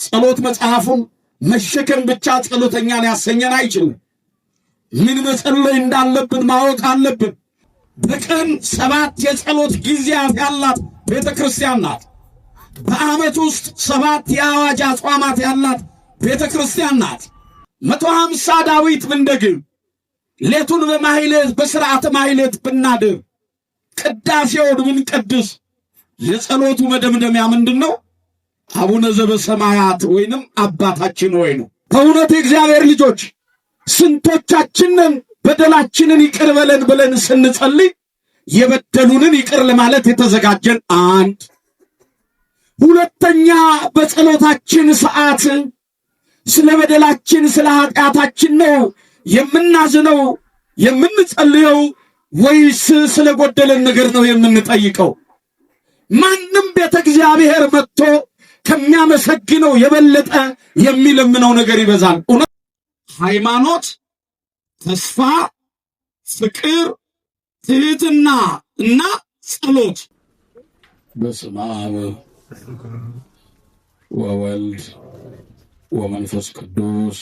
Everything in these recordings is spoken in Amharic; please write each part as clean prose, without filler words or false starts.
ጸሎት መጽሐፉን መሸከም ብቻ ጸሎተኛ ሊያሰኘን አይችልም። ምን መጸለይ እንዳለብን ማወቅ አለብን። በቀን 7 የጸሎት ጊዜያት ያላት ቤተ ክርስቲያን ናት። በዓመት ውስጥ 7 የአዋጅ አጽዋማት ያላት ቤተ ክርስቲያን ናት። 150 ዳዊት ብንደግም፣ ሌቱን በማሕሌት በሥርዓተ ማሕሌት ብናድር፣ ቅዳሴውን ብንቀድስ የጸሎቱ መደምደሚያ ምንድን ነው? አቡነ ዘበሰማያት ወይንም አባታችን ወይ ነው። በእውነት የእግዚአብሔር ልጆች፣ ስንቶቻችንን በደላችንን ይቅር በለን ብለን ስንጸልይ የበደሉንን ይቅር ለማለት የተዘጋጀን? አንድ። ሁለተኛ፣ በጸሎታችን ሰዓት ስለ በደላችን ስለ ኃጢአታችን ነው የምናዝነው የምንጸልየው ወይስ ስለ ጎደለን ነገር ነው የምንጠይቀው? ማንም ቤተ እግዚአብሔር መጥቶ ከሚያመሰግነው የበለጠ የሚለምነው ነገር ይበዛል። እውነት ሃይማኖት፣ ተስፋ፣ ፍቅር፣ ትህትና እና ጸሎት። በስመ አብ ወወልድ ወመንፈስ ቅዱስ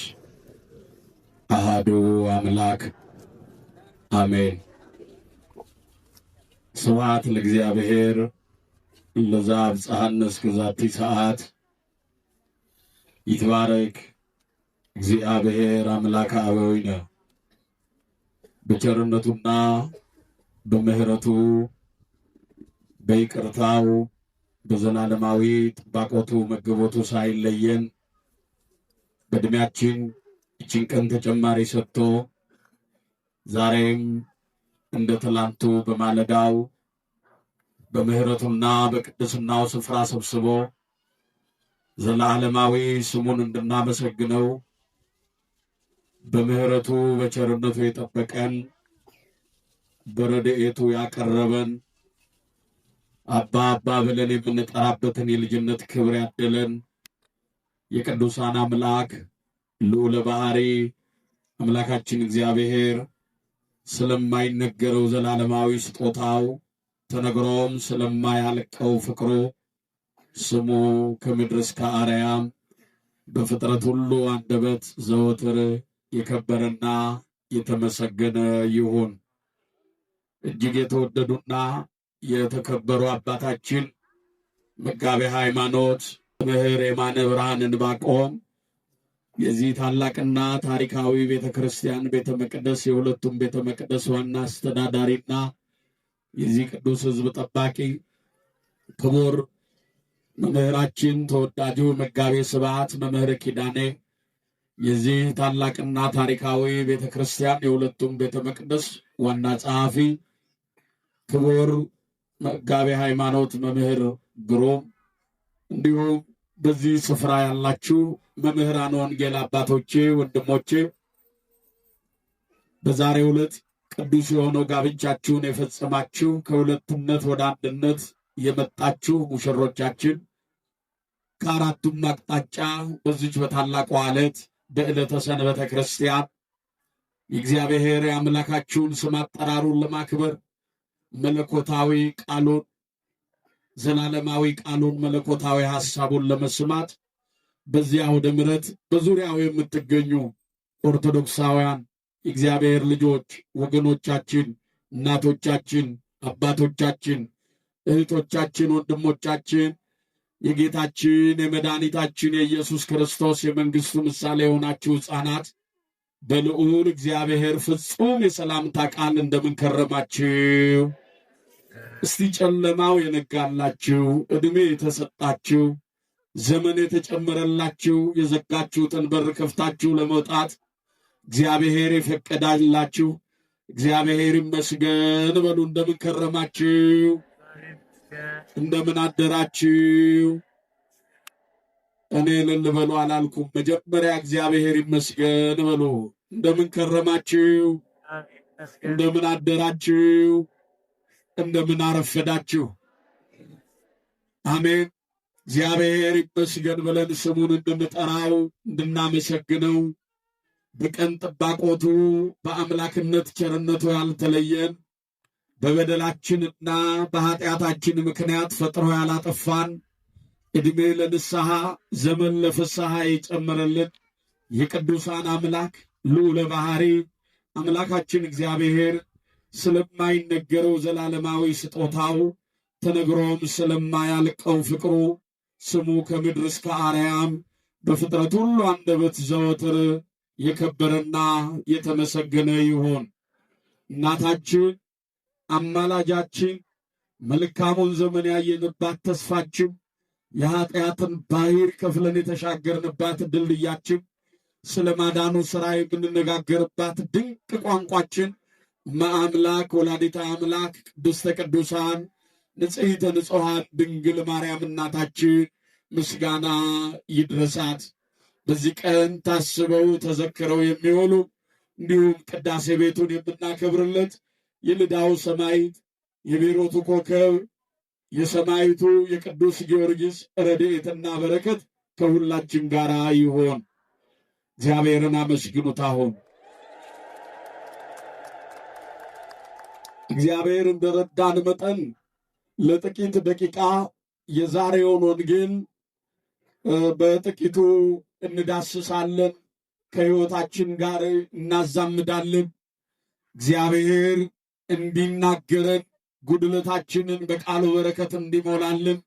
አሃዱ አምላክ አሜን። ስብሐት ለእግዚአብሔር ለዘአብጽሐነ እስከ ዛቲ ሰዓት። ይትባረክ እግዚአብሔር አምላከ አበዊነ። በቸርነቱና በምሕረቱ፣ በይቅርታው፣ በዘላለማዊ ጥባቆቱ መግቦቱ ሳይለየን በዕድሜያችን ይችን ቀን ተጨማሪ ሰጥቶ ዛሬም እንደ ትላንቱ በማለዳው በምሕረቱና በቅድስናው ስፍራ ሰብስቦ ዘላለማዊ ስሙን እንድናመሰግነው በምሕረቱ በቸርነቱ የጠበቀን፣ በረድኤቱ ያቀረበን፣ አባ አባ ብለን የምንጠራበትን የልጅነት ክብር ያደለን የቅዱሳን አምላክ ልዑለ ባሕሪ አምላካችን እግዚአብሔር ስለማይነገረው ዘላለማዊ ስጦታው፣ ተነግሮም ስለማያልቀው ፍቅሩ ስሙ ከምድር እስከ አርያም በፍጥረት ሁሉ አንደበት ዘወትር የከበረና የተመሰገነ ይሁን። እጅግ የተወደዱና የተከበሩ አባታችን መጋቤ ሃይማኖት መምህር የማነ ብርሃን ዕንባቆም፣ የዚህ ታላቅና ታሪካዊ ቤተ ክርስቲያን ቤተ መቅደስ የሁለቱም ቤተ መቅደስ ዋና አስተዳዳሪና የዚህ ቅዱስ ሕዝብ ጠባቂ፣ ክቡር መምህራችን ተወዳጁ መጋቤ ስብሐት መምህር ኪዳኔ፣ የዚህ ታላቅና ታሪካዊ ቤተ ክርስቲያን የሁለቱም ቤተ መቅደስ ዋና ጸሐፊ፣ ክቡር መጋቤ ሃይማኖት መምህር ግሩም፣ እንዲሁም በዚህ ስፍራ ያላችሁ መምህራን ወንጌል አባቶቼ፣ ወንድሞቼ፣ በዛሬው ዕለት ቅዱስ የሆነው ጋብቻችሁን የፈጸማችሁ፣ ከሁለትነት ወደ አንድነት የመጣችሁ ሙሽሮቻችን፣ ከአራቱም አቅጣጫ በዚች በታላቋ ዕለት በዕለተ ሰንበተ ክርስቲያን የእግዚአብሔር የአምላካችሁን ስም አጠራሩን ለማክበር መለኮታዊ ቃሉን፣ ዘላለማዊ ቃሉን፣ መለኮታዊ ሐሳቡን ለመስማት በዚያ አውደ ምሕረት በዙሪያው የምትገኙ ኦርቶዶክሳውያን የእግዚአብሔር ልጆች ወገኖቻችን፣ እናቶቻችን፣ አባቶቻችን፣ እህቶቻችን፣ ወንድሞቻችን፣ የጌታችን የመድኃኒታችን የኢየሱስ ክርስቶስ የመንግሥቱ ምሳሌ የሆናችሁ ሕፃናት፣ በልዑል እግዚአብሔር ፍጹም የሰላምታ ቃል እንደምን ከረማችሁ? እስቲ ጨለማው የነጋላችሁ፣ ዕድሜ የተሰጣችሁ፣ ዘመን የተጨመረላችሁ፣ የዘጋችሁትን በር ከፍታችሁ ለመውጣት እግዚአብሔር የፈቀዳላችሁ እግዚአብሔር ይመስገን በሉ። እንደምን ከረማችሁ? እንደምን አደራችሁ? እኔ እልል በሉ አላልኩም። መጀመሪያ እግዚአብሔር ይመስገን በሉ። እንደምን ከረማችሁ? እንደምን አደራችሁ? እንደምን አረፈዳችሁ? አሜን። እግዚአብሔር ይመስገን ብለን ስሙን እንድንጠራው እንድናመሰግነው በቀን ጥባቆቱ በአምላክነት ቸርነቱ ያልተለየን፣ በበደላችንና በኃጢአታችን ምክንያት ፈጥሮ ያላጠፋን፣ ዕድሜ ለንስሐ ዘመን ለፍስሐ የጨመረልን የቅዱሳን አምላክ ልዑለ ባሕሪ አምላካችን እግዚአብሔር ስለማይነገረው ዘላለማዊ ስጦታው ተነግሮም ስለማያልቀው ፍቅሩ ስሙ ከምድር እስከ አርያም በፍጥረት ሁሉ አንደበት ዘወትር የከበረና የተመሰገነ ይሁን። እናታችን አማላጃችን፣ መልካሙን ዘመን ያየንባት ተስፋችን፣ የኃጢአትን ባህር ከፍለን የተሻገርንባት ድልድያችን፣ ስለ ማዳኑ ሥራ የምንነጋገርባት ድንቅ ቋንቋችን እመ አምላክ ወላዲተ አምላክ ቅድስተ ቅዱሳን ንጽሕተ ንጹሐን ድንግል ማርያም እናታችን ምስጋና ይድረሳት። በዚህ ቀን ታስበው ተዘክረው የሚውሉ እንዲሁም ቅዳሴ ቤቱን የምናከብርለት የልዳው ሰማዕት የቤሮቱ ኮከብ የሰማዕቱ የቅዱስ ጊዮርጊስ ረድኤትና በረከት ከሁላችን ጋር ይሆን። እግዚአብሔርን አመስግኑት። አሁን እግዚአብሔር እንደረዳን መጠን ለጥቂት ደቂቃ የዛሬውን ወንጌል በጥቂቱ እንዳስሳለን፣ ከሕይወታችን ጋር እናዛምዳለን። እግዚአብሔር እንዲናገረን ጉድለታችንን በቃሉ በረከት እንዲሞላልን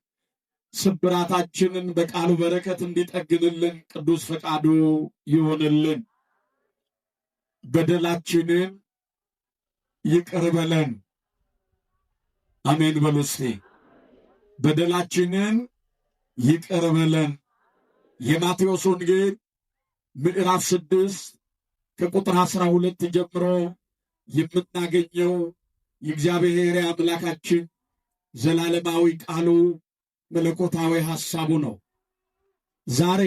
ስብራታችንን በቃሉ በረከት እንዲጠግንልን ቅዱስ ፈቃዱ ይሆንልን። በደላችንን ይቅር በለን። አሜን በሉ እስቲ። በደላችንን ይቅር በለን። የማቴዎስ ወንጌል ምዕራፍ 6 ከቁጥር 12 ጀምሮ የምናገኘው የእግዚአብሔር አምላካችን ዘላለማዊ ቃሉ መለኮታዊ ሐሳቡ ነው። ዛሬ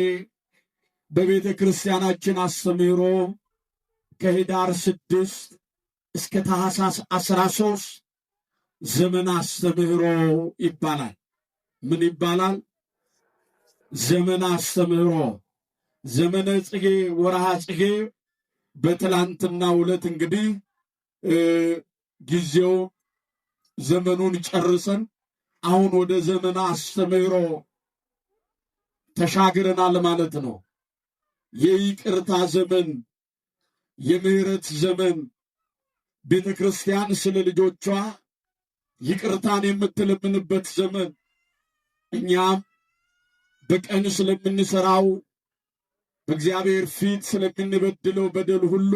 በቤተ ክርስቲያናችን አስተምህሮ ከኅዳር 6 እስከ ታኅሳስ 13 ዘመን አስተምህሮ ይባላል። ምን ይባላል? ዘመን አስተምህሮ። ዘመነ ጽጌ፣ ወርሃ ጽጌ በትላንትናው ዕለት እንግዲህ ጊዜው ዘመኑን ጨርሰን አሁን ወደ ዘመነ አስተምህሮ ተሻግረናል ማለት ነው። የይቅርታ ዘመን፣ የምህረት ዘመን፣ ቤተ ክርስቲያን ስለ ልጆቿ ይቅርታን የምትለምንበት ዘመን፣ እኛም በቀን ስለምንሰራው በእግዚአብሔር ፊት ስለምንበድለው በደል ሁሉ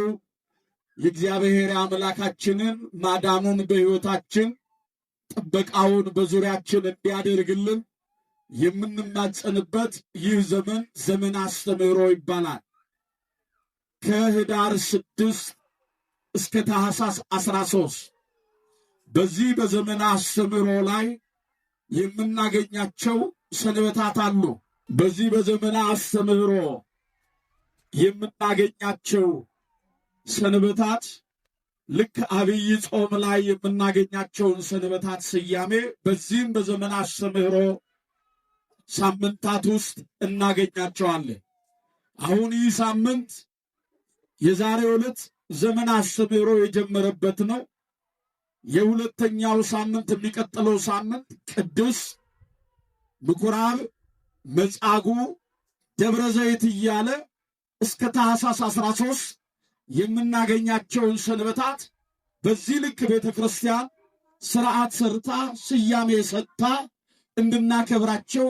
የእግዚአብሔር አምላካችንን ማዳኑን በሕይወታችን ጥበቃውን በዙሪያችን እንዲያደርግልን የምንማጸንበት ይህ ዘመን ዘመን አስተምህሮ ይባላል። ከኅዳር 6 እስከ ታኅሳስ 13 በዚህ በዘመን አስተምህሮ ላይ የምናገኛቸው ሰንበታት አሉ። በዚህ በዘመነ አስተምህሮ የምናገኛቸው ሰንበታት ልክ አብይ ጾም ላይ የምናገኛቸውን ሰንበታት ስያሜ በዚህም በዘመነ አስተምህሮ ሳምንታት ውስጥ እናገኛቸዋለን። አሁን ይህ ሳምንት የዛሬው ዕለት ዘመነ አስተምህሮ የጀመረበት ነው። የሁለተኛው ሳምንት የሚቀጥለው ሳምንት ቅዱስ ምኩራብ፣ መጻጉዕ፣ ደብረ ዘይት እያለ እስከ ታኅሳስ 13 የምናገኛቸውን ሰንበታት በዚህ ልክ ቤተ ክርስቲያን ስርዓት ሰርታ ስያሜ ሰጥታ እንድናከብራቸው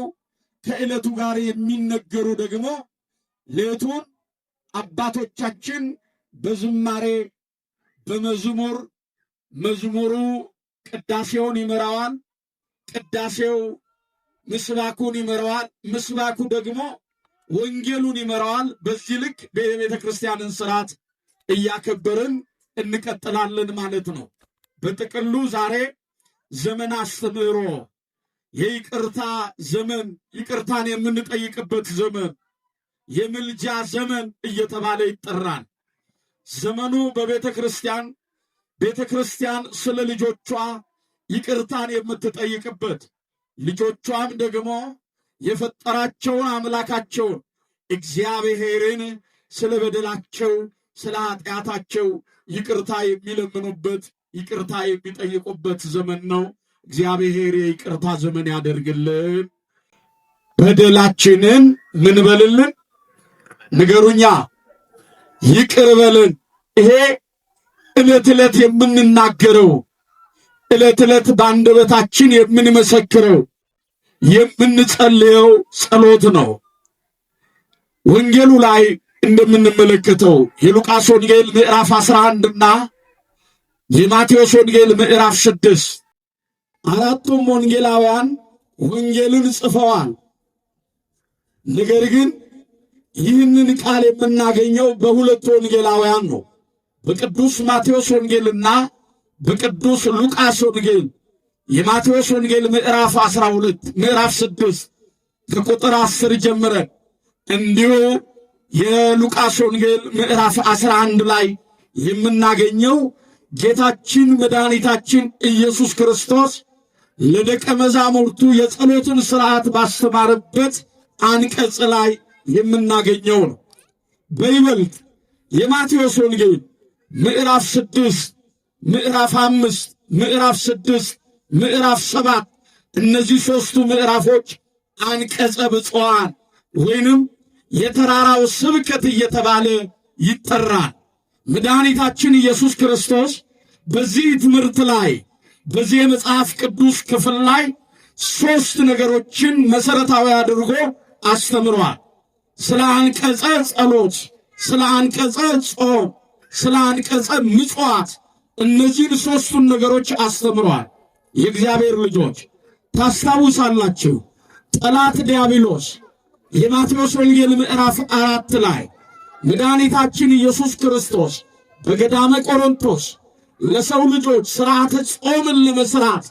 ከዕለቱ ጋር የሚነገሩ ደግሞ ሌቱን አባቶቻችን በዝማሬ በመዝሙር መዝሙሩ ቅዳሴውን ይመራዋል፣ ቅዳሴው ምስባኩን ይመራዋል፣ ምስባኩ ደግሞ ወንጌሉን ይመራዋል። በዚህ ልክ የቤተ ክርስቲያንን ስርዓት እያከበርን እንቀጥላለን ማለት ነው። በጥቅሉ ዛሬ ዘመን አስተምህሮ የይቅርታ ዘመን፣ ይቅርታን የምንጠይቅበት ዘመን፣ የምልጃ ዘመን እየተባለ ይጠራል። ዘመኑ በቤተ ክርስቲያን ቤተ ክርስቲያን ስለ ልጆቿ ይቅርታን የምትጠይቅበት፣ ልጆቿም ደግሞ የፈጠራቸውን አምላካቸውን እግዚአብሔርን ስለ በደላቸው ስለ ኃጢአታቸው ይቅርታ የሚለምኑበት ይቅርታ የሚጠይቁበት ዘመን ነው። እግዚአብሔር የይቅርታ ዘመን ያደርግልን። በደላችንን ምን በልልን ንገሩኛ፣ ይቅር በልን። ይሄ ዕለት ዕለት የምንናገረው፣ ዕለት ዕለት በአንደበታችን የምንመሰክረው፣ የምንጸልየው ጸሎት ነው። ወንጌሉ ላይ እንደምንመለከተው የሉቃስ ወንጌል ምዕራፍ 11 እና የማቴዎስ ወንጌል ምዕራፍ 6፣ አራቱም ወንጌላውያን ወንጌልን ጽፈዋል። ነገር ግን ይህንን ቃል የምናገኘው በሁለቱ ወንጌላውያን ነው። በቅዱስ ማቴዎስ ወንጌልና በቅዱስ ሉቃስ ወንጌል። የማቴዎስ ወንጌል ምዕራፍ 12፣ ምዕራፍ 6 ከቁጥር 10 ጀምረን፣ እንዲሁ የሉቃስ ወንጌል ምዕራፍ 11 ላይ የምናገኘው ጌታችን መድኃኒታችን ኢየሱስ ክርስቶስ ለደቀ መዛሙርቱ የጸሎትን ሥርዓት ባስተማረበት አንቀጽ ላይ የምናገኘው ነው። በይበልጥ የማቴዎስ ወንጌል ምዕራፍ 6፣ ምዕራፍ 5፣ ምዕራፍ 6፣ ምዕራፍ 7፣ እነዚህ ሦስቱ ምዕራፎች አንቀጸ ብፁዓን ወይንም የተራራው ስብከት እየተባለ ይጠራል። መድኃኒታችን ኢየሱስ ክርስቶስ በዚህ ትምህርት ላይ፣ በዚህ የመጽሐፍ ቅዱስ ክፍል ላይ ሦስት ነገሮችን መሠረታዊ አድርጎ አስተምሯል። ስለ አንቀጸ ጸሎት፣ ስለ አንቀጸ ጾም፣ ስለ አንቀጸ ምጽዋት፣ እነዚህን ሦስቱን ነገሮች አስተምሯል። የእግዚአብሔር ልጆች ታስታውሳላችሁ፣ ጠላት ዲያብሎስ የማቴዎስ ወንጌል ምዕራፍ 4 ላይ መድኃኒታችን ኢየሱስ ክርስቶስ በገዳመ ቆሮንቶስ ለሰው ልጆች ሥርዓተ ጾምን ለመሥራት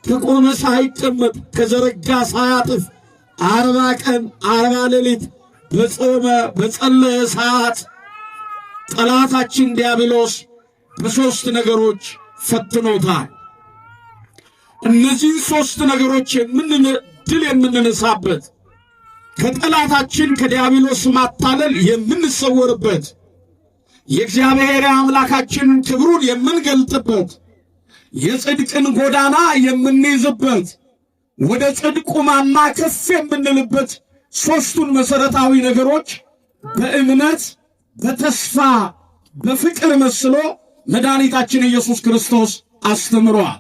ከቆመ ሳይቀመጥ፣ ከዘረጋ ሳያጥፍ 40 ቀን 40 ሌሊት በጾመ በጸለየ ሰዓት ጠላታችን ዲያብሎስ በሦስት ነገሮች ፈትኖታል። እነዚህን ሦስት ነገሮች ድል የምንነሳበት፣ ከጠላታችን ከዲያብሎስ ማታለል የምንሰወርበት፣ የእግዚአብሔር አምላካችንን ክብሩን የምንገልጥበት፣ የጽድቅን ጎዳና የምንይዝበት፣ ወደ ጽድቁ ማማ ከፍ የምንልበት ሦስቱን መሠረታዊ ነገሮች በእምነት፣ በተስፋ፣ በፍቅር መስሎ መድኃኒታችን ኢየሱስ ክርስቶስ አስተምሯል።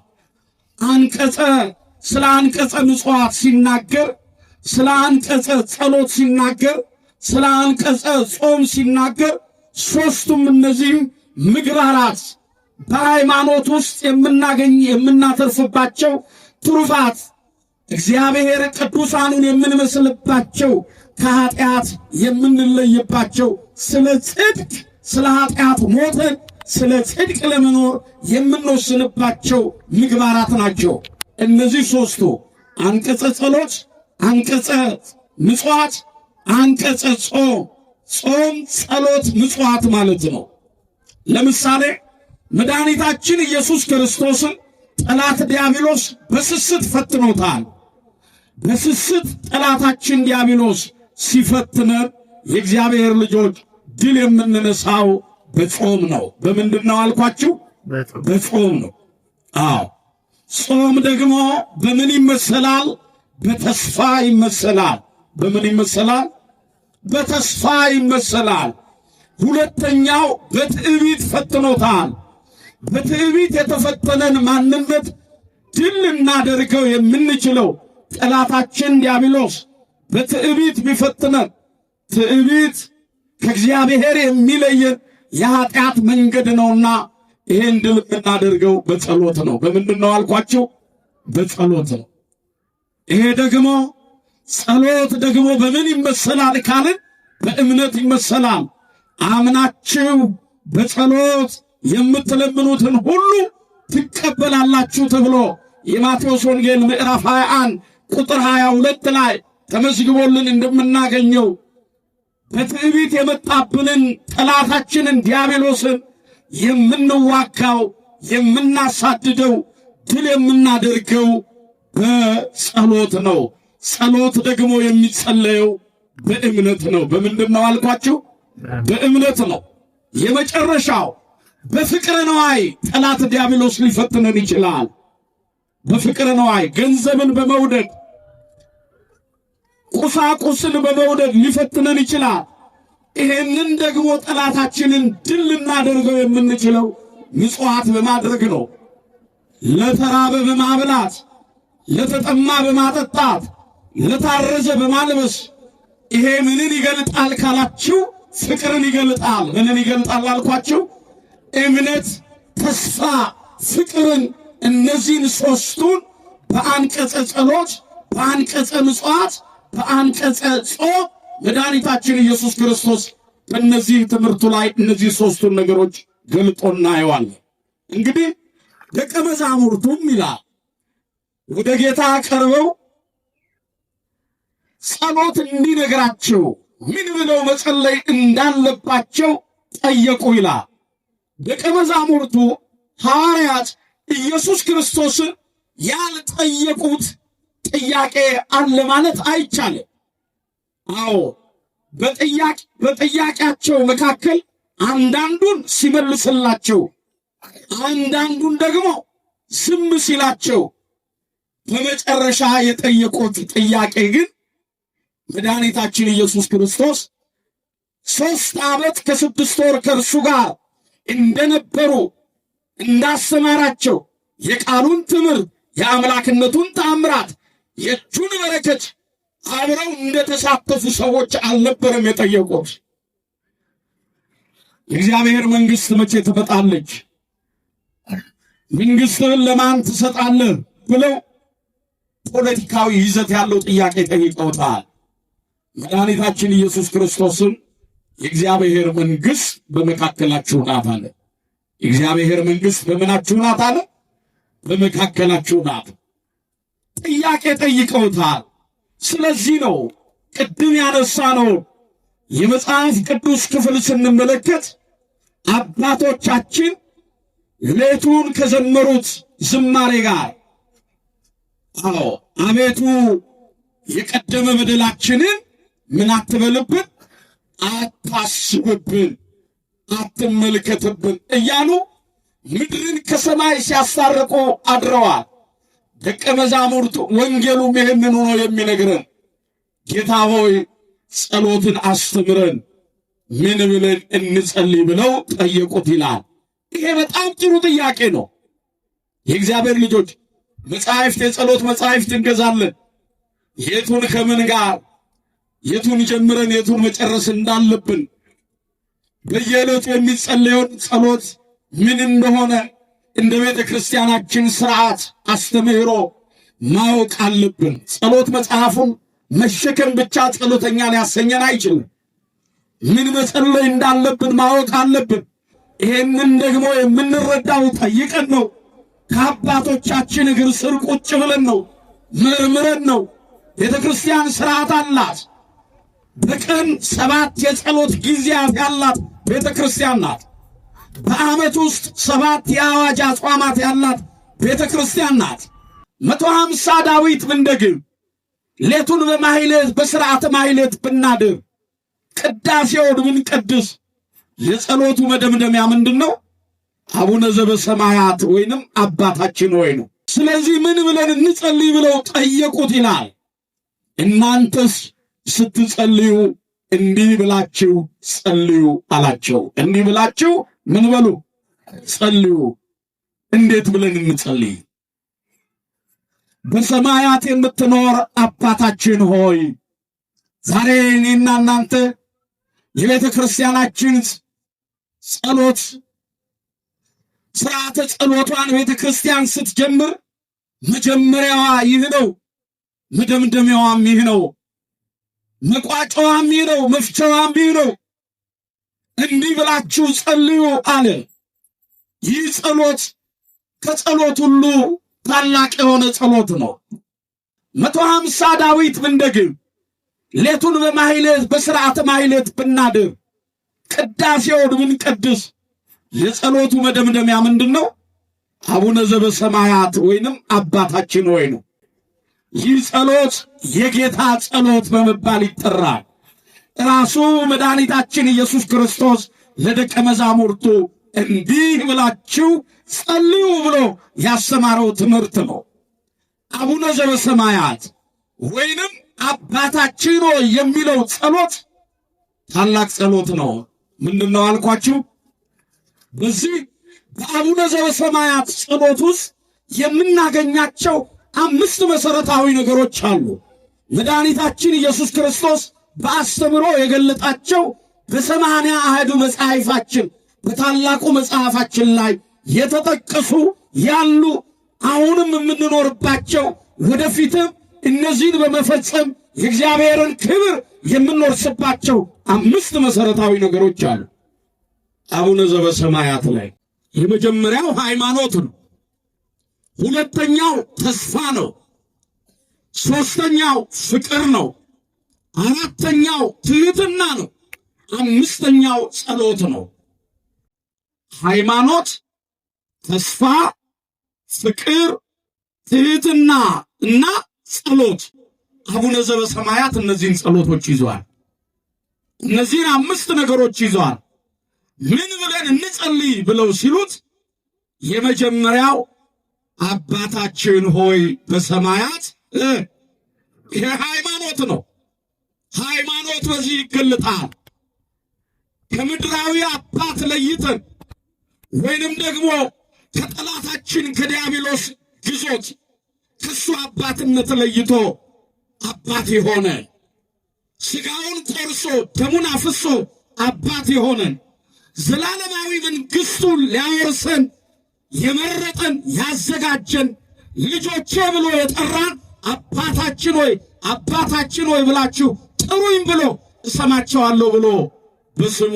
ስለ አንቀጸ ምጽዋት ሲናገር፣ ስለ አንቀጸ ጸሎት ሲናገር፣ ስለ አንቀጸ ጾም ሲናገር፣ ሦስቱም እነዚህ ምግባራት በሃይማኖት ውስጥ የምናገኝ የምናተርፍባቸው ትሩፋት፣ እግዚአብሔር ቅዱሳኑን የምንመስልባቸው፣ ከኃጢአት የምንለይባቸው፣ ስለ ጽድቅ፣ ስለ ኃጢአት ሞተን ስለ ጽድቅ ለመኖር የምንወስንባቸው ምግባራት ናቸው። እነዚህ ሦስቱ አንቀጸ ጸሎት፣ አንቀጸ ምጽዋት፣ አንቀጸ ጾም። ጾም፣ ጸሎት፣ ምጽዋት ማለት ነው። ለምሳሌ መድኃኒታችን ኢየሱስ ክርስቶስን ጠላት ዲያብሎስ በስስት ፈትኖታል። በስስት ጠላታችን ዲያብሎስ ሲፈትነን የእግዚአብሔር ልጆች ድል የምንነሳው በጾም ነው። በምንድን ነው አልኳችሁ? በጾም ነው። አዎ፣ ጾም ደግሞ በምን ይመሰላል? በተስፋ ይመሰላል። በምን ይመሰላል? በተስፋ ይመሰላል። ሁለተኛው በትዕቢት ፈትኖታል። በትዕቢት የተፈተነን ማንነት ድል ልናደርገው የምንችለው፣ ጠላታችን ዲያብሎስ በትዕቢት ቢፈትነን፣ ትዕቢት ከእግዚአብሔር የሚለየን የኃጢአት መንገድ ነውና ይሄን ድል የምናደርገው በጸሎት ነው። በምንድን ነው አልኳችሁ? በጸሎት ነው። ይሄ ደግሞ ጸሎት ደግሞ በምን ይመሰላል ካልን በእምነት ይመሰላል። አምናችሁ በጸሎት የምትለምኑትን ሁሉ ትቀበላላችሁ ተብሎ የማቴዎስ ወንጌል ምዕራፍ 21 ቁጥር 22 ላይ ተመዝግቦልን እንደምናገኘው፣ በትዕቢት የመጣብንን ጠላታችንን ዲያብሎስን የምንዋጋው፣ የምናሳድደው፣ ድል የምናደርገው በጸሎት ነው። ጸሎት ደግሞ የሚጸለየው በእምነት ነው። በምንድን ነው አልኳችሁ? በእምነት ነው። የመጨረሻው በፍቅረ ነዋይ ጠላት ዲያብሎስ ሊፈትነን ይችላል። በፍቅረ ነዋይ፣ ገንዘብን በመውደድ፣ ቁሳቁስን በመውደድ ሊፈትነን ይችላል። ይሄንን ደግሞ ጠላታችንን ድል ልናደርገው የምንችለው ምጽዋት በማድረግ ነው። ለተራበ በማብላት፣ ለተጠማ በማጠጣት፣ ለታረዘ በማልበስ። ይሄ ምንን ይገልጣል ካላችሁ ፍቅርን ይገልጣል። ምንን ይገልጣል አልኳችሁ? እምነት፣ ተስፋ፣ ፍቅርን፣ እነዚህን ሦስቱን በአንቀጸ ጸሎት፣ በአንቀጸ ምጽዋት፣ በአንቀጸ ጾም መድኃኒታችን ኢየሱስ ክርስቶስ በእነዚህ ትምህርቱ ላይ እነዚህ ሦስቱን ነገሮች ገልጦ እናየዋለን። እንግዲህ ደቀ መዛሙርቱም ይላል ወደ ጌታ ቀርበው ጸሎት እንዲነግራቸው ምን ብለው መጸለይ እንዳለባቸው ጠየቁ ይላል። ደቀ መዛሙርቱ ሐዋርያት ኢየሱስ ክርስቶስን ያልጠየቁት ጥያቄ አለ ማለት አይቻልም። አዎ፣ በጥያቄያቸው መካከል አንዳንዱን ሲመልስላቸው፣ አንዳንዱን ደግሞ ዝም ሲላቸው፣ በመጨረሻ የጠየቁት ጥያቄ ግን መድኃኒታችን ኢየሱስ ክርስቶስ 3 ዓመት ከ6 ወር ከእርሱ ጋር እንደነበሩ፣ እንዳስተማራቸው፣ የቃሉን ትምህርት፣ የአምላክነቱን ተአምራት፣ የእጁን በረከት አብረው እንደተሳተፉ ሰዎች አልነበረም የጠየቁት። የእግዚአብሔር መንግሥት መቼ ትመጣለች? መንግሥትህን ለማን ትሰጣለህ? ብለው ፖለቲካዊ ይዘት ያለው ጥያቄ ጠይቀውታል። መድኃኒታችን ኢየሱስ ክርስቶስም የእግዚአብሔር መንግሥት በመካከላችሁ ናት አለ። የእግዚአብሔር መንግሥት በምናችሁ ናት አለ? በመካከላችሁ ናት። ጥያቄ ጠይቀውታል። ስለዚህ ነው ቅድም ያነሳነው የመጽሐፍ ቅዱስ ክፍል ስንመለከት አባቶቻችን ሌቱን ከዘመሩት ዝማሬ ጋር፣ አዎ፣ አቤቱ የቀደመ በደላችንን ምን አትበልብን፣ አታስብብን፣ አትመልከትብን እያሉ ምድርን ከሰማይ ሲያስታርቁ አድረዋል። ደቀ መዛሙርቱ ወንጌሉም ይህንኑ ነው የሚነግረን። ጌታ ሆይ ጸሎትን አስተምረን፣ ምን ብለን እንጸልይ ብለው ጠየቁት ይላል። ይሄ በጣም ጥሩ ጥያቄ ነው። የእግዚአብሔር ልጆች፣ መጻሕፍት፣ የጸሎት መጻሕፍት እንገዛለን። የቱን ከምን ጋር፣ የቱን ጀምረን የቱን መጨረስ እንዳለብን፣ በየዕለቱ የሚጸለየውን ጸሎት ምን እንደሆነ እንደ ቤተ ክርስቲያናችን ሥርዓት አስተምህሮ ማወቅ አለብን። ጸሎት መጽሐፉን መሸከም ብቻ ጸሎተኛ ሊያሰኘን አይችልም። ምን መጸለይ እንዳለብን ማወቅ አለብን። ይሄንን ደግሞ የምንረዳው ጠይቀን ነው። ከአባቶቻችን እግር ስር ቁጭ ብለን ነው፣ መርምረን ነው። ቤተ ክርስቲያን ሥርዓት አላት። በቀን 7 የጸሎት ጊዜያት ያላት ቤተ ክርስቲያን ናት። በዓመት ውስጥ 7 የአዋጅ አጽዋማት ያላት ቤተ ክርስቲያን ናት። 150 ዳዊት ብንደግም፣ ሌቱን በማሕሌት፣ በሥርዓተ ማሕሌት ብናድር፣ ቅዳሴውን ብንቀድስ የጸሎቱ መደምደሚያ ምንድን ነው? አቡነ ዘበሰማያት ወይንም አባታችን ሆይ ነው። ስለዚህ ምን ብለን እንጸልይ ብለው ጠየቁት ይላል። እናንተስ ስትጸልዩ እንዲህ ብላችሁ ጸልዩ አላቸው። እንዲህ ብላችሁ ምን በሉ? ጸልዩ። እንዴት ብለን እንጸልይ? በሰማያት የምትኖር አባታችን ሆይ። ዛሬ እኔና እናንተ የቤተ ክርስቲያናችን ጸሎት፣ ስርዓተ ጸሎቷን ቤተ ክርስቲያን ስትጀምር መጀመሪያዋ ይህ ነው፣ መደምደሚያዋም ይህ ነው፣ መቋጫዋም ይህ ነው፣ መፍቻዋም ይህ ነው። እንዲህ ብላችሁ ጸልዩ አለ። ይህ ጸሎት ከጸሎት ሁሉ ታላቅ የሆነ ጸሎት ነው። 150 ዳዊት ብንደግም፣ ሌቱን በማሕሌት፣ በሥርዓተ ማሕሌት ብናድር፣ ቅዳሴውን ብንቀድስ የጸሎቱ መደምደሚያ ምንድን ነው? አቡነ ዘበሰማያት ወይንም አባታችን ሆይ ነው። ይህ ጸሎት የጌታ ጸሎት በመባል ይጠራል። ራሱ መድኃኒታችን ኢየሱስ ክርስቶስ ለደቀ መዛሙርቱ እንዲህ ብላችሁ ጸልዩ ብሎ ያስተማረው ትምህርት ነው። አቡነ ዘበሰማያት ወይንም አባታችን ሆይ የሚለው ጸሎት ታላቅ ጸሎት ነው። ምንድነው አልኳችሁ? በዚህ በአቡነ ዘበሰማያት ጸሎት ውስጥ የምናገኛቸው አምስት መሰረታዊ ነገሮች አሉ። መድኃኒታችን ኢየሱስ ክርስቶስ በአስተምሮ የገለጣቸው በሰማንያ አሐዱ መጽሐፋችን በታላቁ መጽሐፋችን ላይ የተጠቀሱ ያሉ አሁንም የምንኖርባቸው ወደፊትም እነዚህን በመፈጸም የእግዚአብሔርን ክብር የምንወርስባቸው አምስት መሰረታዊ ነገሮች አሉ። አቡነ ዘበሰማያት ላይ የመጀመሪያው ሃይማኖት ነው። ሁለተኛው ተስፋ ነው። ሶስተኛው ፍቅር ነው። አራተኛው ትህትና ነው። አምስተኛው ጸሎት ነው። ሃይማኖት፣ ተስፋ፣ ፍቅር፣ ትህትና እና ጸሎት። አቡነ ዘበሰማያት እነዚህን ጸሎቶች ይዘዋል። እነዚህን አምስት ነገሮች ይዘዋል። ምን ብለን እንጸልይ ብለው ሲሉት የመጀመሪያው አባታችን ሆይ በሰማያት፣ ይሄ ሃይማኖት ነው። ሃይማኖት በዚህ ይገለጣል። ከምድራዊ አባት ለይተን ወይንም ደግሞ ከጠላታችን ከዲያብሎስ ግዞት ከሱ አባትነት ለይቶ አባት የሆነ፣ ሥጋውን ቆርሶ ደሙን አፍሶ አባት የሆነን፣ ዘላለማዊ መንግሥቱን ሊያወርሰን የመረጠን፣ ያዘጋጀን፣ ልጆቼ ብሎ የጠራን አባታችን ሆይ፣ አባታችን ሆይ ብላችሁ ጥሩኝ ብሎ እሰማቸዋለሁ ብሎ በስሙ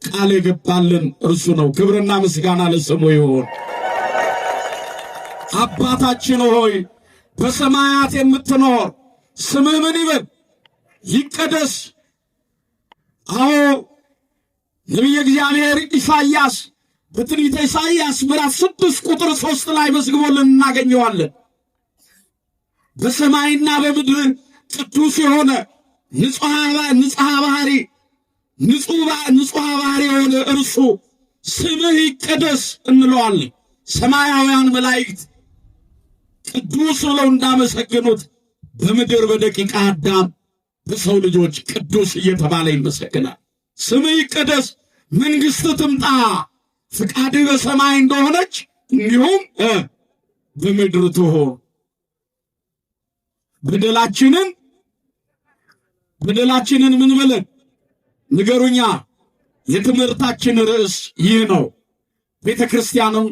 ቃል የገባልን እርሱ ነው። ክብርና ምስጋና ለስሙ ይሁን። አባታችን ሆይ በሰማያት የምትኖር ስምህ ምን ይበል? ይቀደስ። አዎ፣ ነቢየ እግዚአብሔር ኢሳይያስ በትንቢተ ኢሳይያስ ምዕራፍ 6 ቁጥር 3 ላይ መዝግቦልን እናገኘዋለን። በሰማይና በምድር ቅዱስ የሆነ ንጹሐ ባህሪ፣ ንጹሐ ባህሪ የሆነ እርሱ ስምህ ይቀደስ እንለዋለን። ሰማያውያን መላእክት ቅዱስ ብለው እንዳመሰገኑት በምድር በደቂቀ አዳም በሰው ልጆች ቅዱስ እየተባለ ይመሰግናል። ስምህ ይቀደስ፣ መንግሥትህ ትምጣ፣ ፍቃድህ በሰማይ እንደሆነች እንዲሁም በምድር ትሁን። በደላችንን ምን በለን ንገሩኛ። የትምህርታችን ርዕስ ይህ ነው። ቤተ ክርስቲያንም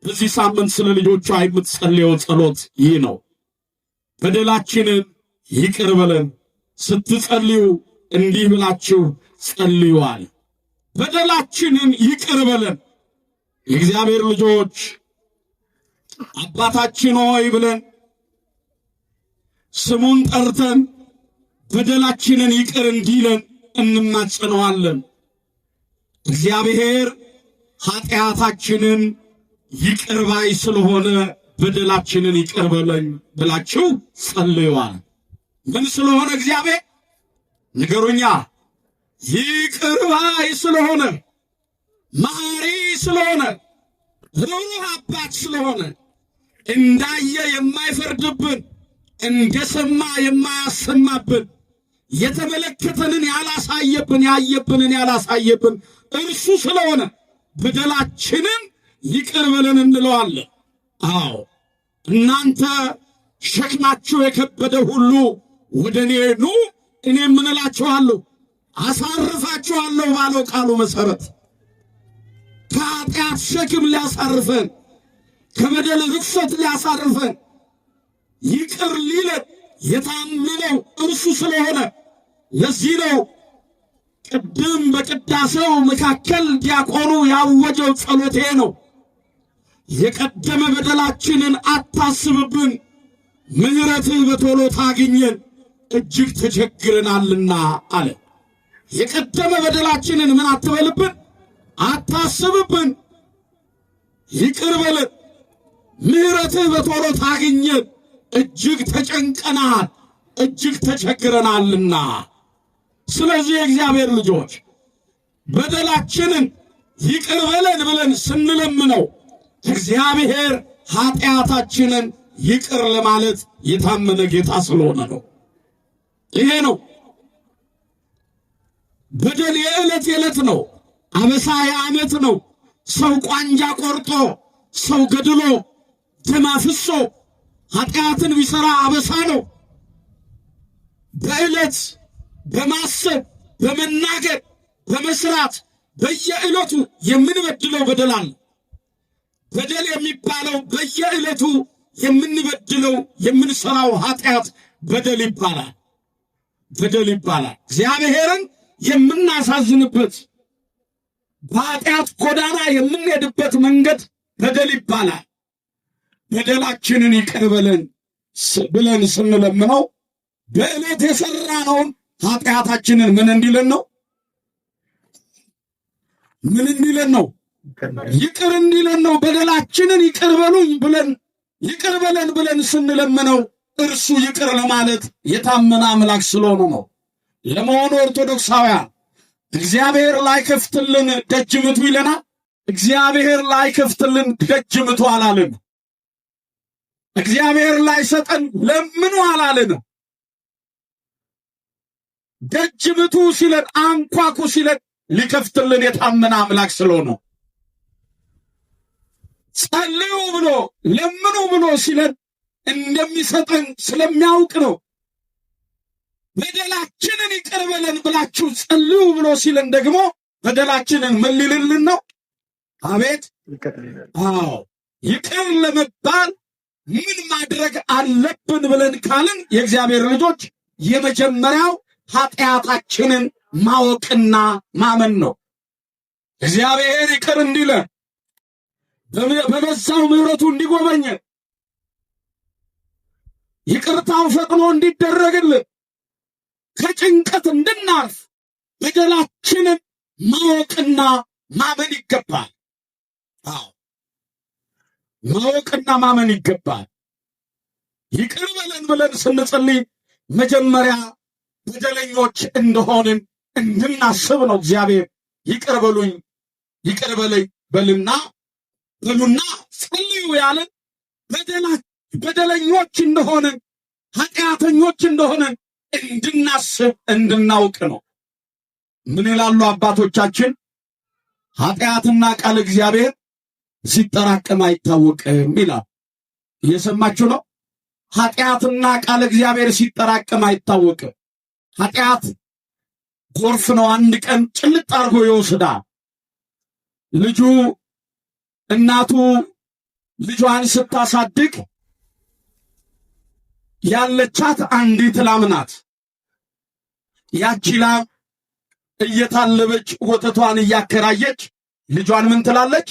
በዚህ ሳምንት ስለ ልጆቿ የምትጸልየው ጸሎት ይህ ነው። በደላችንን ይቅር በለን። ስትጸልዩ እንዲህ ብላችሁ ጸልዩዋል። በደላችንን ይቅር በለን። የእግዚአብሔር ልጆች አባታችን ሆይ ብለን ስሙን ጠርተን በደላችንን ይቅር እንዲለን እንማጸነዋለን። እግዚአብሔር ኃጢአታችንን ይቅር ባይ ስለሆነ በደላችንን ይቅር በለን ብላችሁ ጸልዩዋል። ምን ስለሆነ እግዚአብሔር ንገሩኛ? ይቅር ባይ ስለሆነ፣ መሐሪ ስለሆነ፣ ርኅሩህ አባት ስለሆነ፣ እንዳየ የማይፈርድብን፣ እንደሰማ የማያሰማብን፣ የተመለከተንን ያላሳየብን፣ ያየብንን ያላሳየብን እርሱ ስለሆነ በደላችንን ይቅር በለን እንለዋለን። አዎ፣ እናንተ ሸክማችሁ የከበደ ሁሉ ወደ እኔ ኑ፣ እኔ ምን እላችኋለሁ? አሳርፋችኋለሁ ባለው ቃሉ መሰረት ከኃጢአት ሸክም ሊያሳርፈን፣ ከበደል ርክሰት ሊያሳርፈን፣ ይቅር ሊለን የታመነው እርሱ ስለሆነ ለዚህ ነው ቅድም በቅዳሴው መካከል ዲያቆኑ ያወጀው ጸሎቴ ነው። የቀደመ በደላችንን አታስብብን፣ ምሕረትህ በቶሎ ታግኘን፣ እጅግ ተቸግረናልና አለ። የቀደመ በደላችንን ምን አትበልብን፣ አታስብብን፣ ይቅር በለን፣ ምሕረትህ በቶሎ ታግኘን፣ እጅግ ተጨንቀናል፣ እጅግ ተቸግረናልና። ስለዚህ የእግዚአብሔር ልጆች በደላችንን ይቅር በለን ብለን ስንለምነው እግዚአብሔር ኃጢአታችንን ይቅር ለማለት የታመነ ጌታ ስለሆነ ነው። ይሄ ነው በደል። የዕለት የዕለት ነው። አበሳ የዓመት ነው። ሰው ቋንጃ ቆርጦ፣ ሰው ገድሎ፣ ደም አፍሶ ኃጢአትን ቢሠራ አበሳ ነው። በዕለት በማሰብ፣ በመናገር፣ በመስራት በየዕለቱ የምንበድለው በደል አለ። በደል የሚባለው በየዕለቱ የምንበድለው፣ የምንሰራው ኃጢአት በደል ይባላል። በደል ይባላል። እግዚአብሔርን የምናሳዝንበት፣ በኃጢአት ጎዳና የምንሄድበት መንገድ በደል ይባላል። በደላችንን ይቅር በለን ብለን ስንለምነው በዕለት የሠራነውን ኃጢአታችንን ምን እንዲለን ነው? ምን እንዲለን ነው? ይቅር እንዲለን ነው። በደላችንን ይቅር በሉኝ ብለን፣ ይቅር በለን ብለን ስንለምነው እርሱ ይቅር ለማለት የታመነ አምላክ ስለሆኑ ነው። ለመሆኑ ኦርቶዶክሳውያን፣ እግዚአብሔር ላይከፍትልን ደጅ ምቱ ይለናል? እግዚአብሔር ላይከፍትልን ደጅ ምቱ አላልን። እግዚአብሔር ላይሰጠን ለምኑ አላልን። ደጅ ምቱ ሲለን፣ አንኳኩ ሲለን ሊከፍትልን የታመነ አምላክ ስለሆነ፣ ጸልዩ ብሎ፣ ለምኑ ብሎ ሲለን እንደሚሰጠን ስለሚያውቅ ነው። በደላችንን ይቅር በለን ብላችሁ ጸልዩ ብሎ ሲለን ደግሞ በደላችንን ምን ሊልልን ነው? አቤት፣ አዎ፣ ይቅር ለመባል ምን ማድረግ አለብን ብለን ካልን፣ የእግዚአብሔር ልጆች፣ የመጀመሪያው ኃጢአታችንን ማወቅና ማመን ነው። እግዚአብሔር ይቅር እንዲለን፣ በበዛው ምሕረቱ እንዲጎበኘን፣ ይቅርታው ፈጥኖ እንዲደረግልን፣ ከጭንቀት እንድናርፍ በደላችንን ማወቅና ማመን ይገባል። አዎ፣ ማወቅና ማመን ይገባል። ይቅር በለን ብለን ስንጸልይ መጀመሪያ በደለኞች እንደሆንን እንድናስብ ነው። እግዚአብሔር ይቅር በሉኝ፣ ይቅር በለኝ በልና በሉና ጸልዩ ያለን በደለኞች እንደሆንን፣ ኃጢአተኞች እንደሆንን እንድናስብ፣ እንድናውቅ ነው። ምን ይላሉ አባቶቻችን? ኃጢአትና ቃል እግዚአብሔር ሲጠራቀም አይታወቅም ይላል። እየሰማችሁ ነው? ኃጢአትና ቃል እግዚአብሔር ሲጠራቀም አይታወቅም። ኃጢአት ጎርፍ ነው። አንድ ቀን ጭልጥ አድርጎ ይወስዳል። ልጁ እናቱ ልጇን ስታሳድግ ያለቻት አንዲት ላም ናት። ያቺ ላም እየታለበች፣ ወተቷን እያከራየች ልጇን ምን ትላለች?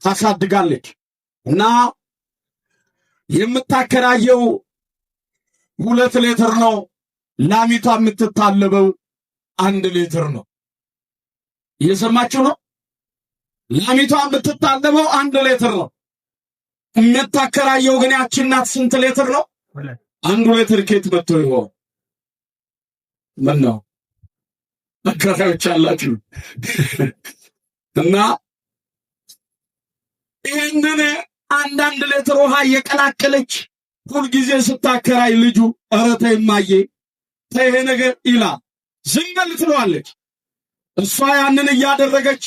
ታሳድጋለች። እና የምታከራየው 2 ሊትር ነው። ላሚቷ የምትታለበው 1 ሊትር ነው። እየሰማችሁ ነው? ላሚቷ የምትታለበው 1 ሊትር ነው። የምታከራየው ግን ያቺ እናት ስንት ሊትር ነው? 1 ሊትር ኬት መጥቶ ይሆን? ምን ነው፣ አከራዮች አላችሁ? እና ይህንን አንዳንድ ሊትር ውሃ እየቀላቀለች ሁልጊዜ ስታከራይ ልጁ ኧረ ተይ እማዬ፣ ተይ ይሄ ነገር ይላል። ዝም በል ትለዋለች። እሷ ያንን እያደረገች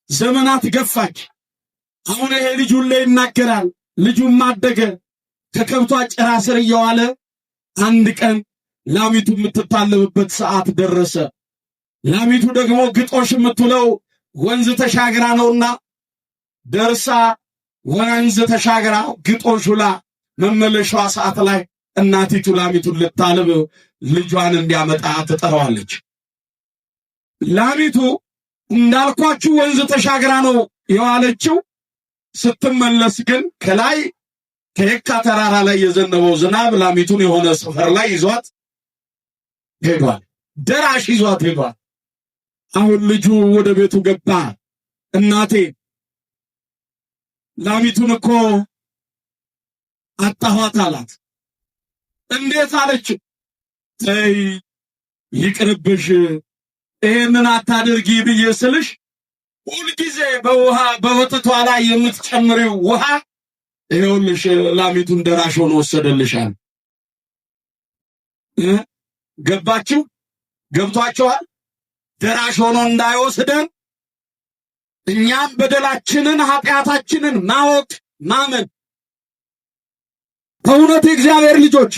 ዘመናት ገፋች። አሁን ይሄ ልጅ ሁሌ ይናገራል። ልጁም አደገ። ከከብቷ ጭራ ስር እየዋለ አንድ ቀን ላሚቱ የምትታለብበት ሰዓት ደረሰ። ላሚቱ ደግሞ ግጦሽ የምትውለው ወንዝ ተሻግራ ነውና ደርሳ፣ ወንዝ ተሻግራ ግጦሽ ውላ መመለሻዋ ሰዓት ላይ እናቲቱ ላሚቱን ልታልብ ልጇን እንዲያመጣ ትጠራዋለች። ላሚቱ እንዳልኳችሁ ወንዝ ተሻግራ ነው የዋለችው። ስትመለስ ግን ከላይ ከየካ ተራራ ላይ የዘነበው ዝናብ ላሚቱን የሆነ ሰፈር ላይ ይዟት ሄዷል። ደራሽ ይዟት ሄዷል። አሁን ልጁ ወደ ቤቱ ገባ። እናቴ፣ ላሚቱን እኮ አጣኋት አላት። እንዴት አለችው። ተይ፣ ይቅርብሽ፣ ይሄንን አታድርጊ ብዬ ስልሽ ሁልጊዜ በውሃ በወተቷ ላይ የምትጨምሪው ውሃ ይኸውልሽ ላሚቱን ደራሽ ሆኖ ወሰደልሻል። ገባችሁ? ገብቷችኋል? ደራሽ ሆኖ እንዳይወስደን እኛም በደላችንን ኃጢአታችንን ማወቅ ማመን። በእውነት የእግዚአብሔር ልጆች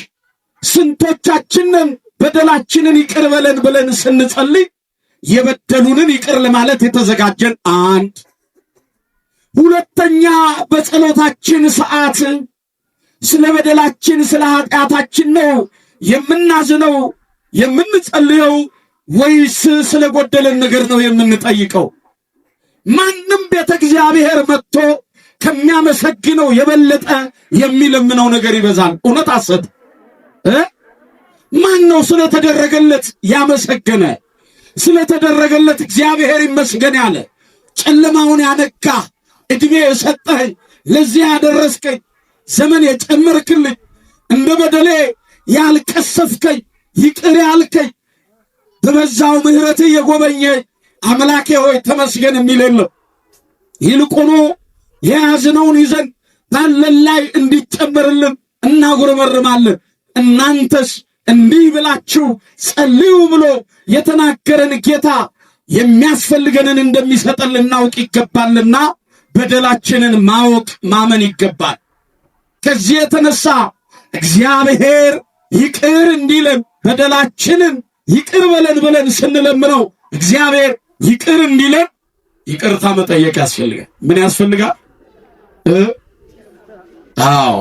ስንቶቻችንን በደላችንን ይቅር በለን ብለን ስንጸልይ የበደሉንን ይቅር ለማለት የተዘጋጀን? አንድ ሁለተኛ፣ በጸሎታችን ሰዓት ስለ በደላችን ስለ ኃጢአታችን ነው የምናዝነው የምንጸልየው ወይስ ስለ ጎደለን ነገር ነው የምንጠይቀው? ማንም ቤተ እግዚአብሔር መጥቶ ከሚያመሰግነው የበለጠ የሚለምነው ነገር ይበዛል። እውነት አሰጥ እ ማን ነው ስለተደረገለት ያመሰገነ? ስለተደረገለት እግዚአብሔር ይመስገን ያለ፣ ጨለማውን ያነጋ፣ ዕድሜ የሰጠኸኝ፣ ለዚህ ያደረስከኝ፣ ዘመን የጨመርክልኝ፣ እንደ በደሌ ያልቀሰፍከኝ፣ ይቅር ያልከኝ፣ በበዛው ምሕረትህ የጎበኘኝ አምላኬ ሆይ ተመስገን የሚል የለም። ይልቁኑ የያዝነውን ይዘን ባለን ላይ እንዲጨመርልን እናጉረመርማለን። እናንተስ እንዲህ ብላችሁ ጸልዩ ብሎ የተናገረን ጌታ የሚያስፈልገንን እንደሚሰጠን ልናውቅ ይገባልና በደላችንን ማወቅ ማመን ይገባል። ከዚህ የተነሳ እግዚአብሔር ይቅር እንዲለን በደላችንን ይቅር በለን ብለን ስንለምነው እግዚአብሔር ይቅር እንዲለን ይቅርታ መጠየቅ ያስፈልጋል። ምን ያስፈልጋል? አዎ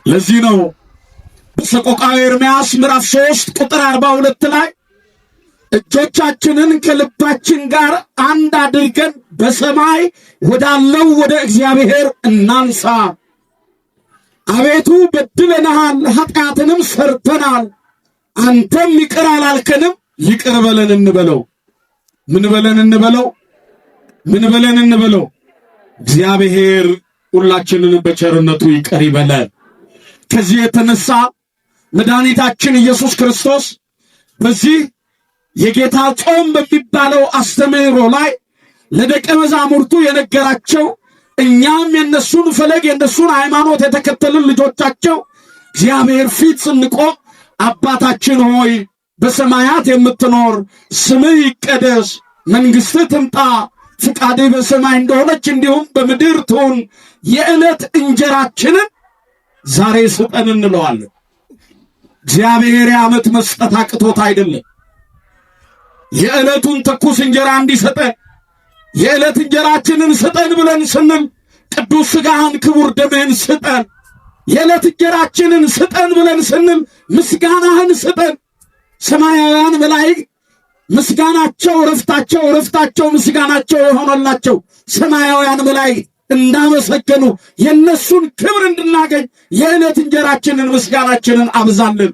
ለዚህ ነው በሰቆቃወ ኤርምያስ ምዕራፍ 3 ቁጥር 42 ላይ እጆቻችንን ከልባችን ጋር አንድ አድርገን በሰማይ ወዳለው ወደ እግዚአብሔር እናንሳ። አቤቱ በድለናል፣ ኃጢአትንም ሰርተናል፣ አንተም ይቅር አላልከንም፣ ይቅር በለን እንበለው። ምን በለን እንበለው? ምን በለን እንበለው? እግዚአብሔር ሁላችንንም በቸርነቱ ይቅር ይበለን። ከዚህ የተነሳ መድኃኒታችን ኢየሱስ ክርስቶስ በዚህ የጌታ ጾም በሚባለው አስተምህሮ ላይ ለደቀ መዛሙርቱ የነገራቸው፣ እኛም የነሱን ፈለግ የነሱን ሃይማኖት የተከተልን ልጆቻቸው እግዚአብሔር ፊት ስንቆም አባታችን ሆይ በሰማያት የምትኖር ስምህ ይቀደስ፣ መንግሥትህ ትምጣ፣ ፍቃድህ በሰማይ እንደሆነች እንዲሁም በምድር ትሁን፣ የዕለት እንጀራችንን ዛሬ ስጠን እንለዋለን። እግዚአብሔር የዓመት መስጠት አቅቶት አይደለም። የዕለቱን ትኩስ እንጀራ እንዲሰጠን የዕለት እንጀራችንን ስጠን ብለን ስንል ቅዱስ ሥጋህን ክቡር ደምህን ስጠን፣ የዕለት እንጀራችንን ስጠን ብለን ስንል ምስጋናህን ስጠን። ሰማያውያን መላእክት ምስጋናቸው ረፍታቸው፣ ረፍታቸው ምስጋናቸው የሆነላቸው ሰማያውያን መላእክት እንዳመሰገኑ የእነሱን ክብር እንድናገኝ የዕለት እንጀራችንን ምስጋናችንን አብዛልን።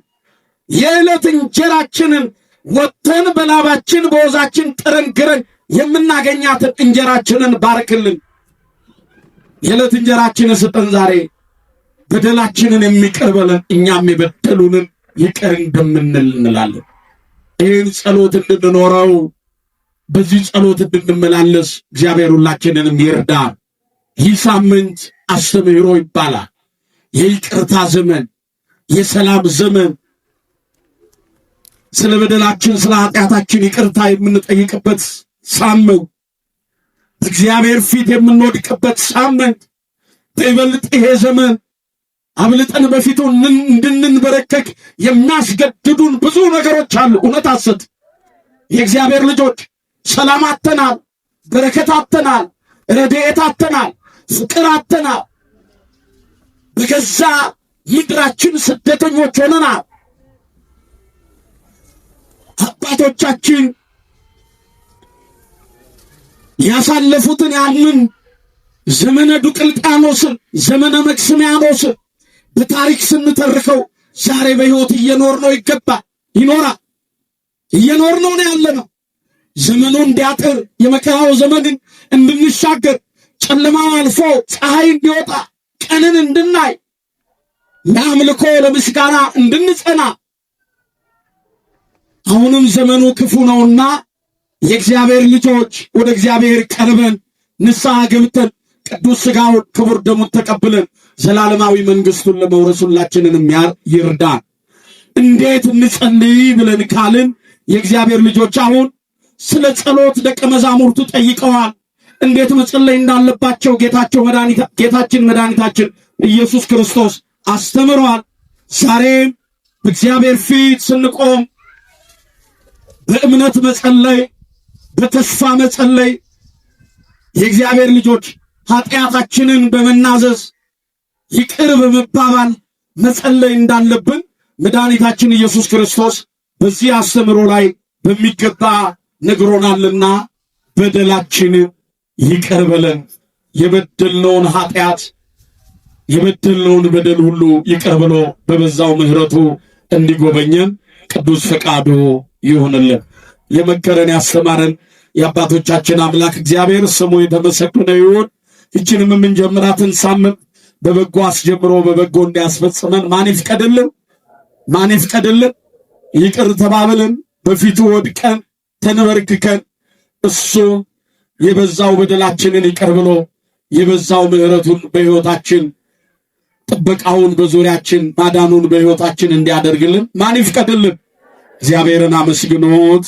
የዕለት እንጀራችንን ወጥተን በላባችን በወዛችን ጥረን ግረን የምናገኛትን እንጀራችንን ባርክልን። የዕለት እንጀራችንን ስጠን ዛሬ። በደላችንን የሚቅር በለን እኛም የበደሉንን ይቅር እንደምንል እንላለን። ይህን ጸሎት እንድንኖረው በዚህ ጸሎት እንድንመላለስ እግዚአብሔር ሁላችንንም ይርዳን። ይህ ሳምንት አስተምህሮ ይባላል። የይቅርታ ዘመን፣ የሰላም ዘመን፣ ስለ በደላችን ስለ ኃጢአታችን ይቅርታ የምንጠይቅበት ሳምንት፣ በእግዚአብሔር ፊት የምንወድቅበት ሳምንት። በይበልጥ ይሄ ዘመን አብልጠን በፊቱ እንድንንበረከክ የሚያስገድዱን ብዙ ነገሮች አሉ። እውነት አሰት የእግዚአብሔር ልጆች ሰላም አተናል፣ በረከት አተናል፣ ረድኤት አተናል፣ ፍቅር አተናል። በገዛ ምድራችን ስደተኞች ሆነናል። አባቶቻችን ያሳለፉትን ያንን ዘመነ ዱቅልጥያኖስን ዘመነ መክስሚያኖስን በታሪክ ስንተርከው ዛሬ በሕይወት እየኖር ነው ይገባል። ይኖራል። እየኖር ነው ያለ ነው። ዘመኑ እንዲያጥር የመከራው ዘመንን እንድንሻገር ጨለማው አልፎ ፀሐይ እንዲወጣ ቀንን እንድናይ ለአምልኮ ለምስጋና እንድንጸና አሁንም ዘመኑ ክፉ ነውና የእግዚአብሔር ልጆች ወደ እግዚአብሔር ቀርበን ንስሐ ገብተን ቅዱስ ሥጋውን ክቡር ደሙን ተቀብለን ዘላለማዊ መንግስቱን ለመውረስ ሁላችንንም ይርዳን። እንዴት እንጸልይ ብለን ካልን የእግዚአብሔር ልጆች አሁን ስለ ጸሎት ደቀ መዛሙርቱ ጠይቀዋል። እንዴት መጸለይ እንዳለባቸው ጌታችን መድኃኒታችን ኢየሱስ ክርስቶስ አስተምረዋል። ዛሬም በእግዚአብሔር ፊት ስንቆም በእምነት መጸለይ፣ በተስፋ መጸለይ፣ የእግዚአብሔር ልጆች ኃጢአታችንን በመናዘዝ ይቅር በመባባል መጸለይ እንዳለብን መድኃኒታችን ኢየሱስ ክርስቶስ በዚህ አስተምሮ ላይ በሚገባ ነግሮናልና በደላችንን ይቅር በለን፣ የበደልነውን ኃጢአት የበደልነውን በደል ሁሉ ይቅር ብሎ በበዛው ምሕረቱ እንዲጎበኘን ቅዱስ ፈቃዱ ይሁንልን። የመከረን ያስተማረን የአባቶቻችን አምላክ እግዚአብሔር ስሙ የተመሰገነ ይሁን። ይህችንም የምንጀምራትን ሳምንት በበጎ አስጀምሮ በበጎ እንዲያስፈጽመን ማን ይፍቀድልን? ማን ይፍቀድልን? ይቅር ተባብለን በፊቱ ወድቀን ተንበርክከን እሱ የበዛው በደላችንን ይቅር ብሎ የበዛው ምሕረቱን በሕይወታችን ጥበቃውን በዙሪያችን ማዳኑን በሕይወታችን እንዲያደርግልን ማን ይፍቀድልን? እግዚአብሔርን አመስግኖት።